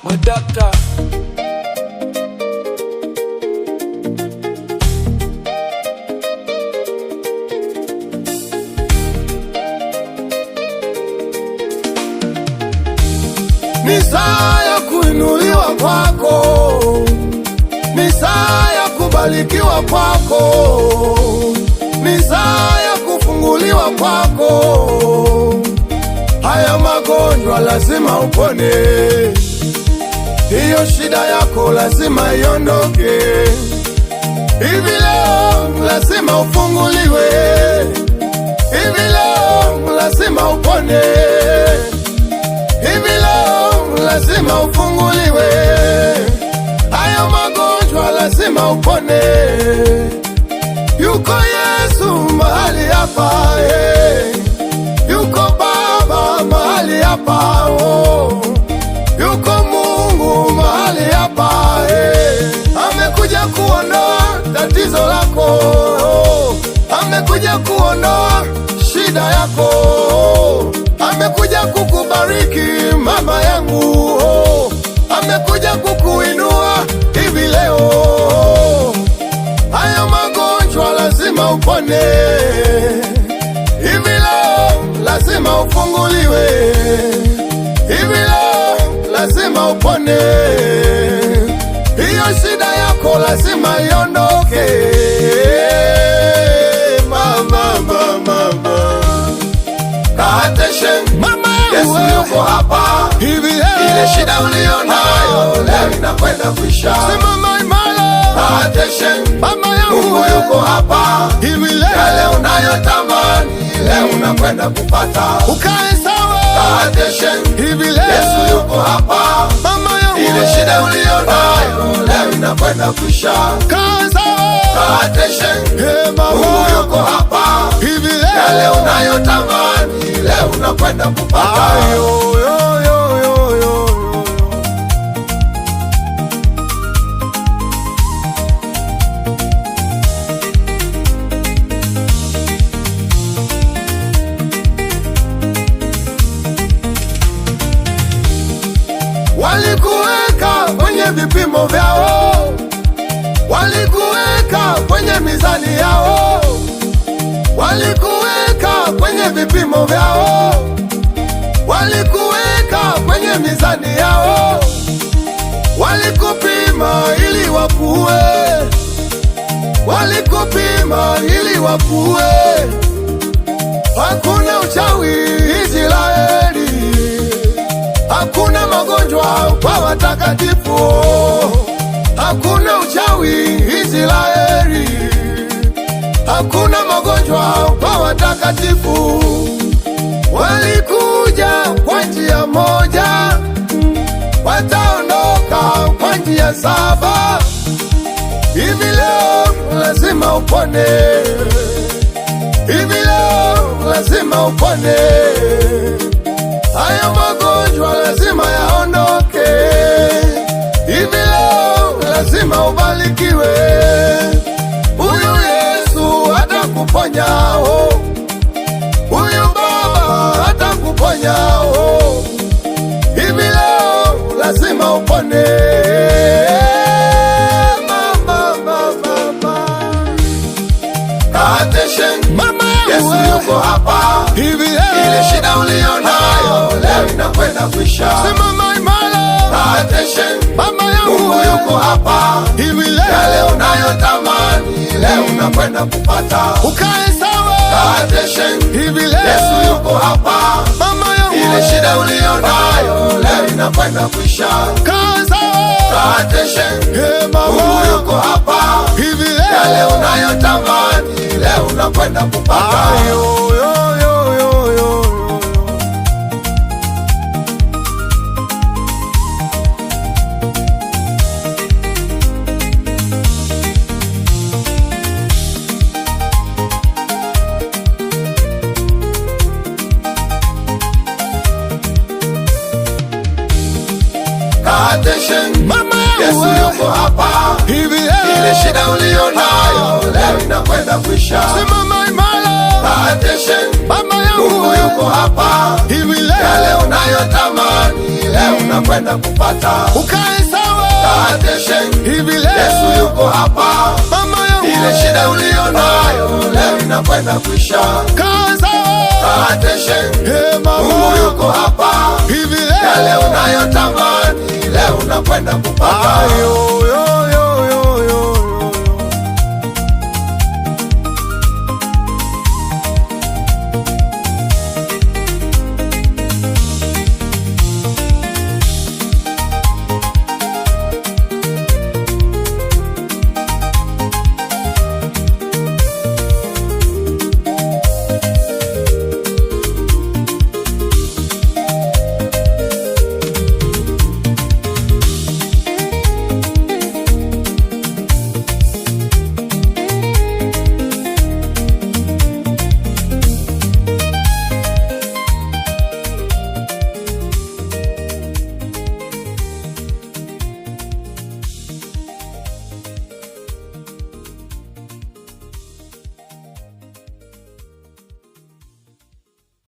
Madakta. Ni saa ya kuinuliwa kwako, ni saa ya kubarikiwa kwako, ni saa ya kufunguliwa kwako. Haya magonjwa lazima upone, hiyo shida yako lazima iondoke. Hivi leo lazima ufunguliwe, hivi leo lazima upone. Hivi leo lazima ufunguliwe, hayo magonjwa lazima upone. Yuko Yesu mahali hapa, eh. Yuko Baba mahali hapa, oh. Yuko Mungu mahali hapa, eh. Amekuja kuondoa tatizo lako, oh. Amekuja kuondoa shida yako, oh. Amekuja kukubariki mama yangu, oh. Amekuja kukuinua hivi leo. Hayo magonjwa lazima upone hivi leo, lazima ufunguliwe hivi leo, lazima upone. Hiyo shida yako lazima iondoke. Mama, mama, mama. Attention, Mama Yesu yangu yuko hapa. hivi leo, Ile shida ulionayo leo inakwenda kuisha. simama imara. Attention, Mama yangu Mungu yuko hapa. hivi leo, Yale unayotamani leo unakwenda kupata. ukae sawa Attention, hivi leo, Yesu yuko hapa. mama yangu Ile shida ulionayo leo inakwenda kuisha. kaa sawa. Attention, Hey, mama Mungu yuko hapa. hivi leo, Yale unayotamani leo unakwenda kupata. Ayo, yo, yo, yo, yo, yo. Walikuweka kwenye vipimo vyao, walikuweka kwenye mizani yao, walikuweka kwenye vipimo vyao, walikuweka kwenye mizani yao, walikupima ili wakuue, walikupima ili wakuue. Hakuna uchawi Israeli, hakuna magonjwa kwa watakatifu, hakuna uchawi Israeli, hakuna magonjwa kwa watakatifu. Walikuja kwa njia moja, wataondoka kwa njia saba. Hivi leo lazima upone, hivi leo lazima upone. Hayo magonjwa lazima yaondoke, hivi leo lazima ubarikiwe. Huyu Yesu atakuponya, oh. Huyu Baba atakuponya, oh. Hivi leo lazima upone. Mama, mama, mama. Attention, Mama Yesu yangu yuko hapa. hivi Ile leo, shida ulionayo leo inakwenda kuisha. simama imara. Attention, Mama yangu Mungu yuko hapa. hivi Yale leo, unayotamani leo unakwenda kupata. ukae sawa Attention, hivi leo, Yesu yuko hapa. mama yangu Ile shida ulionayo leo inakwenda kuisha. kaa sawa. Attention, Hey, mama Mungu yuko hapa. hivi Yale leo, unayotamani leo unakwenda kupata. ayo, yo, yo, yo, yo, yo. Attention, Mama Yesu yangu yuko hapa. hivi Ile leo, shida ulionayo leo inakwenda kuisha. simama imara. Attention, Mama yangu Mungu yuko hapa. hivi Yale leo, unayotamani leo unakwenda kupata. Ukae sawa. Attention, Hivi Yesu leo yuko hapa. mama yangu, Ile shida ulionayo leo inakwenda kuisha. Kaa sawa. Attention, Hey, mama. Mungu yuko hapa. Hivi Yale leo unayotamani leo unakwenda kupata. Ayo.